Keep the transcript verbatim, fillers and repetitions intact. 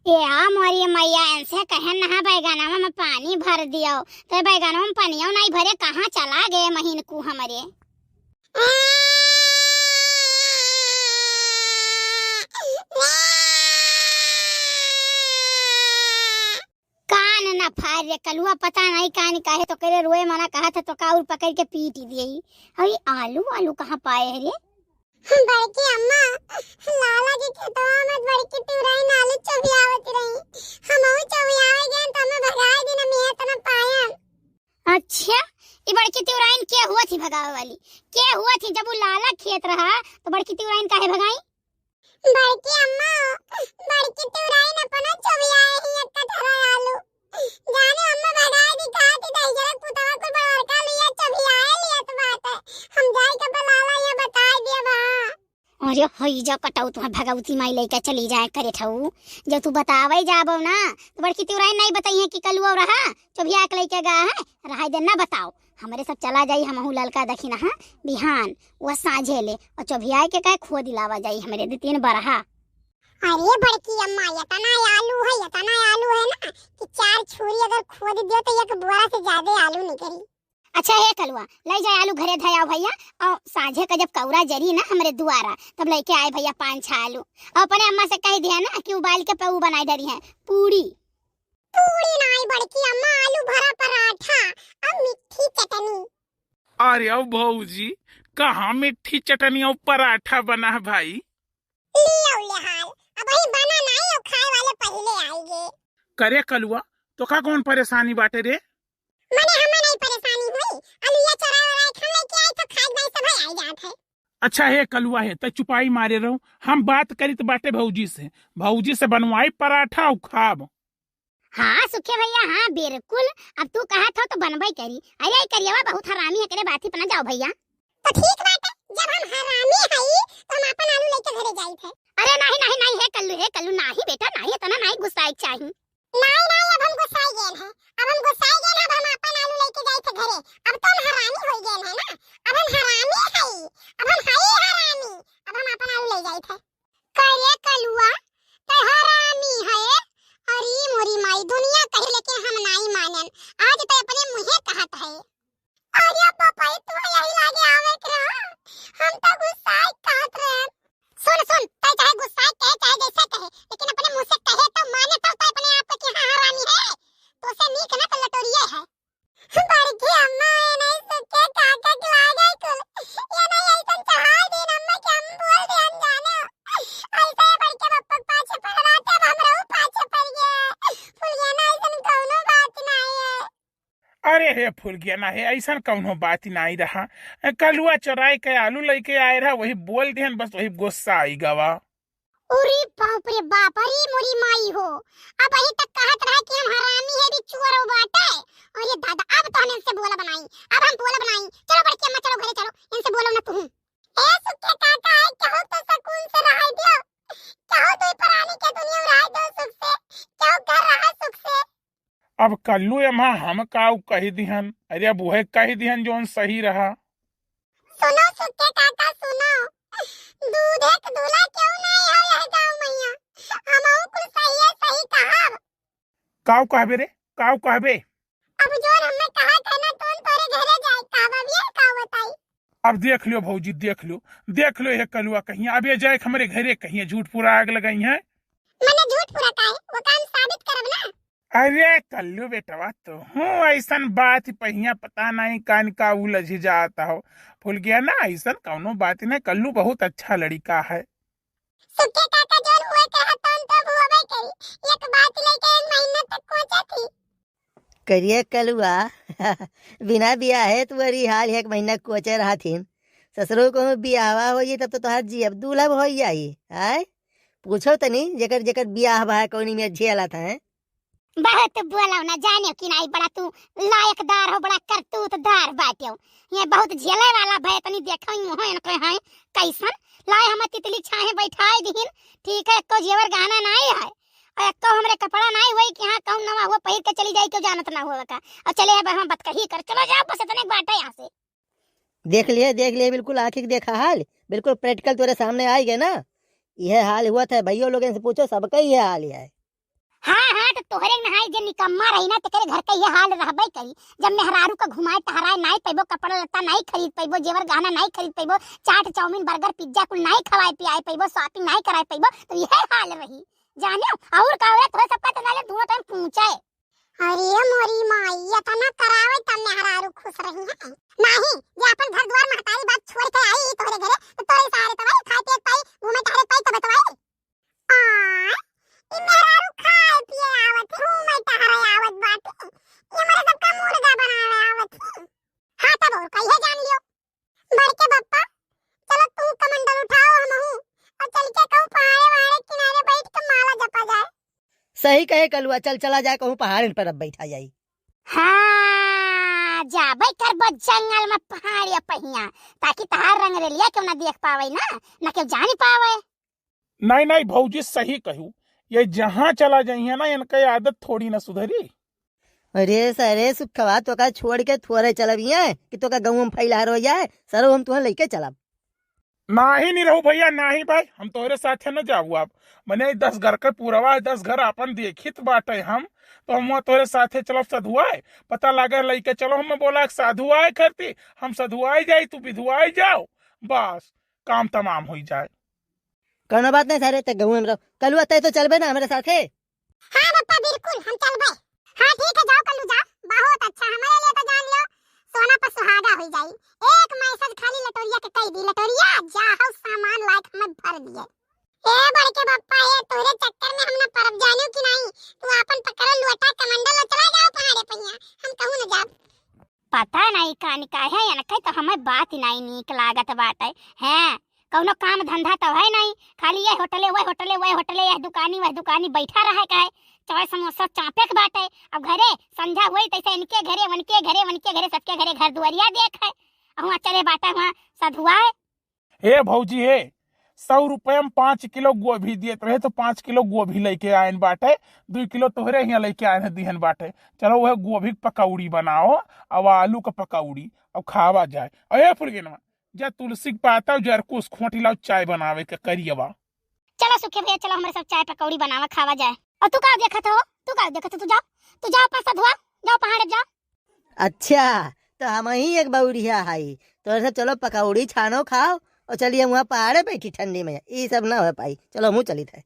ए आ मोरी मैया, इनसे कहेन नहा बैगनवा में पानी भर दियो, तो बैगनवा में पनियो नाहीं भरे, कहाँ चला गए महीन कू हमरे। कान न फार रे कलुआ, पता नाहीं कान काहे तो करे रोए मना कहा था, तो का और पकड़ के पीट दिए। अरे आलू, आलू कहाँ पाए है रे? बड़की अम्मा, लाला के खेतवा में बड़की तिवराइन आलू चोभियावत रही, हमहू चोभियावे गए तो हमें भगाए दिन में इतना पायन। अच्छा, ई बड़की तिवराइन के हुआ थी भगावे वाली? के हुआ थी? जब वो लाला खेत रहा तो बड़की तिवराइन काहे भगाई? बड़की अम्मा, बड़की तिवराइन अपना चोभियाए ही एक कटहरा आलू। जाने अम्मा भगाए दी कहा थी, दहिजरा पुतवा कुल बड़का लिया चोभियाए लिया तो बात है। हम जाए के बलाला ये बताए दिया बा। अरे हई जा कटाऊ, तुम्हार भगवती माई लेके चली जाए करे ठऊ। जब तू बतावे जाबो ना, तो बड़की तिवराइन नाहीं बताई है कि कलुआ रहा, चोभिया के लेके गया है, रहाई दे ना बताओ। हमरे सब चला जाई, हमहू ललका दखिनहा बिहान, वह साँझे ले, और चोभियाए के काहे खोद लावा जाई हमरे दू तीन बरहा। अरे बड़की अम्मा, इतना आलू है, इतना आलू है ना कि चार छुरी अगर खोद दियो तो एक बोरा से ज्यादा आलू निकली। अच्छा हे कलुआ, ले जाए आलू घरे धयाओ भैया, और साँझे का जब कौरा जरी ना हमरे दुआरा, तब लेके आए भैया पाँच छह आलू, और अपने अम्मा से कह दिया ना कि उबाल के पऊ बनाए डरी है पूड़ी। पूड़ी नाई बड़की अम्मा, आलू भरा पराठा और मीठी चटनी। अरे अब भौजी, कहाँ मीठी चटनी और पराठा बना है भाई? लियो ले हाल, अब ही बना नाई और खाए वाले पहले आएंगे। करे कलुआ, तो का कौन परेशानी बाटे रे? मने हमें नहीं परेशानी हुई, अलुआ चोराए वोराए के हम लेके आए तो खाए बाई सब आई जात है। अच्छा हे कलुआ हे, त चुपाई मारे रहो, हम बात करी त बाटे भौजी से, भौजी से बनवाई पराठा और खाब। हाँ सुखे भैया, हाँ बिल्कुल, अब तू कहत हो तो बनबई करी। अरे ई करियवा बहुत हरामी है, करे बात ही पना जाओ भैया। तो ठीक बाटे, जब हम हरामी हई तो हम अपन आलू लेके घरे जाई थे। अरे नहीं नहीं नहीं, हे कल्लू, हे कल्लू, नहीं बेटा नहीं, इतना नहीं गुस्साए के चाही। नहीं नहीं, अब हम गुस्साई गए हैं, अब हम गुस्साई गए हैं, अब हम अपन आलू लेके जाई थे घरे। अब तो हम हरामी हो गए हैं ना, अब हम हरामी हई, अब हम हई हरामी, अब हम अपन आलू ले जाई थे। करे कलुआ, ते हरामी है? अरे मोरी माई, दुनिया कहे लेकिन हम नाई मानन। आज ते अपने मुँहे कहत है। अरे पपाई, तू यही लागे आवे के रहा, हम तो गुस्साए कहत रहे। सुन सुन, ते चाहे गुस्साए कहे चाहे जैसे कहे, लेकिन अपने मुँह से कहे तो माने तो, तो अपने आप को कि हाँ हरामी है, तो से नीक ना तो लटोरिए है। बड़की अम्मा, ये नहीं सुखे काका के लागे कुल। ये नहीं ऐसन चढ़ाई दिन अम्मा के हम बोल दे अनजाने। ऐसे बड़के पप्पा के पाछे पड़ रहा था, अब हमरो पाछे पड़ गया। फुलगेना, ऐसन कौनो बात नहीं है। अरे हे फुलगेना हे, ऐसन कौनो बात नहीं रहा। ए, कलुआ चोराई के आलू लेके आए रहा, वही बोल दिहन, बस वही गुस्सा आई गवा। अरे बाप रे बाप, अरे मोरी माई हो, अब अही तक कहत रहा कि हम हरामी है, भी चोर हो बाटे। अरे दादा, अब तो हम इनसे बोला बनाई, अब हम बोला बनाई। चलो बड़की अम्मा, चलो घरे चलो, इनसे बोलो ना तुम। ए सुखे काका है, कहू तो सुकून से रहाई दियो, कहू तो ई परानी के दुनिया में रहाई दो सुख से, कहू घर रहा सुख से। अब कल्लू एम्हा हम काऊ कही दिहन, अरे अब उहे कही दिहन जौन सही रहा। सुनो सुखे काका सुनो, दूध एक दूल्हा क्यों नहीं हो यह गाँव मैया, हमहू कुल सही है सही कहब। काऊ कहबे रे, काऊ कहबे? अब जोन हमें कहा कहना तोन तोरे घरे जाए कहब, अब ये का बताई? अब देख लियो भौजी, देख लियो, देख लियो ये कलुआ कहिया, अब ये जाए हमरे घरे कहिया झूठ पूरा आग लगाई है। मने झूठ पूरा काहे, वो काम साबित करब ना। अरे कल्लू बेटवा, तो हूँ ऐसन बात ही पहिया पता नहीं कान का उलझ जात हो। फुलगेना, ऐसन कौनो बात नहीं, कल्लू बहुत अच्छा लड़िका है। सुखे काका जौन हुए कहा तौन तो अब होबे करी। एक बात लेके एक महीना तक कोचा थी। करिया कलुआ, बिना बियाहे तू अरी हाल एक महीना कोचे रहथिन। ससुरो को बियाहवा हो जाई तब तो तोहार जियब दुलहब हो जाई। आय, पूछो तनी जेकर जेकर बियाह बा है कौनी में झेलत है। बहुत बोलो ना, जाने कि नाई बड़ा तू लायकदार हो, बड़ा करतूतदार बाटे हो। ये बहुत झेले वाला भय, तनी देखो ही मुँह इनको है कैसन। लाए हम तितली छाहे बैठाए दिहिन, ठीक है, एको जेवर गहना नाई है, और एको हमरे कपड़ा नाई हुई कि हाँ कौन नवा हुआ पहिर के चली जाई, क्यों जानत ना हुआ का, और चले है हम बतकही कर, चलो जाओ बस इतने बाटे यहाँ से। देख लिए, देख लिए, बिल्कुल आँखी के देखा हाल, बिल्कुल practical तोरे सामने आई गए ना। यह हाल हुआ था भैया लोगन से पूछो, सबका यह हाल ही है। हाँ, हाँ, तो तोहरे नहाई जे निकम्मा रही ना, तेकरे घर के ये हाल रहबे करी। जब मेहरारू का घुमाए टहराए नाई पैबो, कपड़ा लत्ता नाई खरीद पैबो, जेवर गहना नाई खरीद पैबो, चाट, चाउमीन, बर्गर, पिज्जा कुल नाई खवाए पियाए पैबो, shopping नाई कराए पैबो, तो यह हाल रही। जाने, और का औरत हो सबका तो नाले दोनों टाइम पूछे। अरे मोरी माई, इतना करावे तब मेहरारू खुश रही है। नाही, जे अपन घर द्वार महतारी बाप छोड़ के आई तोहरे घरे, तो तोरे सहारे तो भाई खाए पिए के पाई, घूमे टहरे के पाई, तब तो भाई। आ, ई मेहरारू खाए पिए आवत है, घूमे टहरे आवत बाटे। ये हमारे सबका मुर्गा बनावे आवत है। हाँ, तब और कहिए जान लियो। बड़के बप्पा, चलो तू कमंडल उठाओ हमहू, और चल के कहूँ पहाड़े वहाड़े किनारे बैठ के माला जपा जाए। सही कहे कलुआ, चल चला जाए कहूँ पहाड़न पर अब बैठा जाई। हाँ, जाबे करबो जंगल में पहाड़िया पहिया, ताकि तहार रंगरेलिया केहू ना देख पावे ना, ना केहू जानी पावे। नहीं, नहीं भौजी, सही कहू, ये जहाँ चला जाइए ना, इनका आदत थोड़ी ना सुधरी। अरे सरे सुखवा, तोका छोड़ के थोड़े चलब ये कि तोका गाँव में फैला रह जाए, सरो हम तुहन लेके चलब। नाही, नहीं रहू भैया, नाही भाई, हम तोहरे साथे न जाबू। आप मने दस घर के पूरवा है, दस घर आपन देखित बाटे हम, तो हम वहाँ तोहरे साथे चलब सधुआए। पता लागे लइके चलो, हम बोला एक साधुआए करती, हम सधुआए जाई, तू विधुआए जाओ, बस काम तमाम होई जाए। कौनो बात नहीं सारे, ते गहुए में रहो। कलुआ, ते तो चलबे ना हमारे साथे? हाँ बप्पा, बिल्कुल हम चलबे। हाँ ठीक है, जाओ कल्लू जाओ, बहुत अच्छा, हमारे लिए तो जान लियो सोना पर सुहागा हो जाई। एक मैसेज खाली लटोरिया के कह दी, लटोरिया जा हो सामान लायक हमें भर दिए। ए बड़के बप्पा, ए तोरे चक्कर में हम ना परब जानियो कि नहीं, तू आपन पकड़ो लोटा कमंडल और चला जाओ पहाड़े पहिया, हम कहूँ न जाब। पता नहीं कानी काहे इनके तो हमें बात ही नहीं नीक लागत बाटे। हैं, कौनो काम धंधा तो है नहीं, खाली ये होटले, वह होटले, वह होटले, यह दुकानी, वह दुकानी बैठा रहे कहे, चाय समोसा चापे के बाटे। अब घरे संझा हुई तैसे इनके घरे, वनके घरे, वनके घरे, सबके घरे घर दुआरिया देख है। और वहाँ चले बाटे वहाँ सधुआए। हे भौजी हे, सौ रुपये में पाँच किलो गोभी देत रहे तो पाँच किलो गोभी लेके आयन बाटे, दुई किलो तोहरे हियाँ लेके आयन है दिहन बाटे। चलो वह गोभी के पकौड़ी बनाओ, अब आलू के पकौड़ी, अब खावा जाए। अरे फुलगेनवा, जा तुलसी के पाता और जरकुस खोटी लाओ, चाय बनावे के करियवा। चलो सुखे भैया, चलो हमारे सब चाय पकौड़ी बनावा, खावा जाए। और तू का देखत हो, तू का देखत हो, तू जाओ, तू जाओ अपना सधुआ, जाओ पहाड़ जाओ। अच्छा, तो हम ही एक बौरिया हई, तो सब चलो पकौड़ी छानो खाओ और चलिए वहाँ पहाड़े बैठी ठंडी में, ई सब ना हो पाई। चलो हमहू चलित है।